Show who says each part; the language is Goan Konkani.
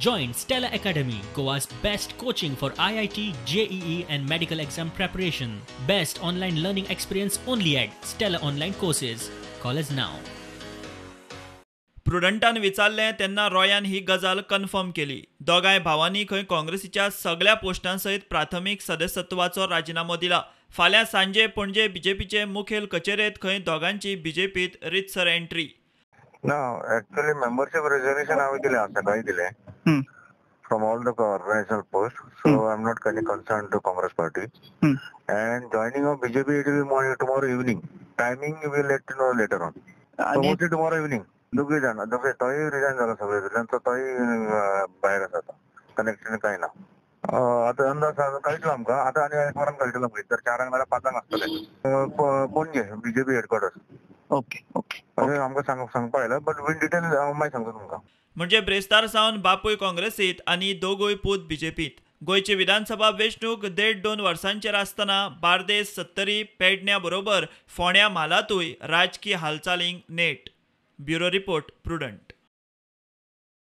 Speaker 1: Join Stella Academy, Goa's best coaching for IIT, JEE and medical exam preparation. Best online learning experience only at Stella Online Courses. Call us now.
Speaker 2: प्रुडंटान विचारलें तेन्ना रॉयान ही गजाल कन्फर्म केली. दोगांय भावांनी खंय काँग्रेसीच्या सगळ्या पोस्टां सयत प्राथमीक सदस्यत्वाचो राजिनामो दिला. फाल्यां सांजे पणजे बीजेपीचे मुखेल कचेरेंत खंय दोगांची बीजेपीत रितसर एंट्री.
Speaker 3: ना, ऍक्च्युअली मेंबरशिप रेझिग्नेशन हांवें दिलें, सकाळी दिलें from all the organizational post, so I am not any concern to Congress party. And joining of BJP it will be tomorrow evening. Timing will let know later on. Mostly tomorrow evening. दोगूय जाण दोगे तोय रिजायन जाला सगळे तितल्यान, तो तोय भायर आसा आतां, कनेक्शन कांय ना. आतां अंदाज कळटलो आमकां आतां, आनी एक वरान कळटलो आमकां, तर 4 नाल्यार 5 आसतलें पणजे बीजेपी हेडक्वॉर्टर्स.
Speaker 4: ओके ओके,
Speaker 3: अशें आमकां सांगपा आयला, बट इन डिटेल हांव मागीर सांगता तुमकां.
Speaker 2: म्हणजे ब्रेस्तार सावन बापूय काँग्रेसीत आनी दोगूय पूत बीजेपीत. गोंयची विधानसभा वेंचणूक 1.5-2 वर्सांचेर आसतना बार्देस, सत्तरी, पेडण्या बरोबर फोंड्या म्हालांतूय राजकी हालचालींक नेट. Bureau report, Prudent.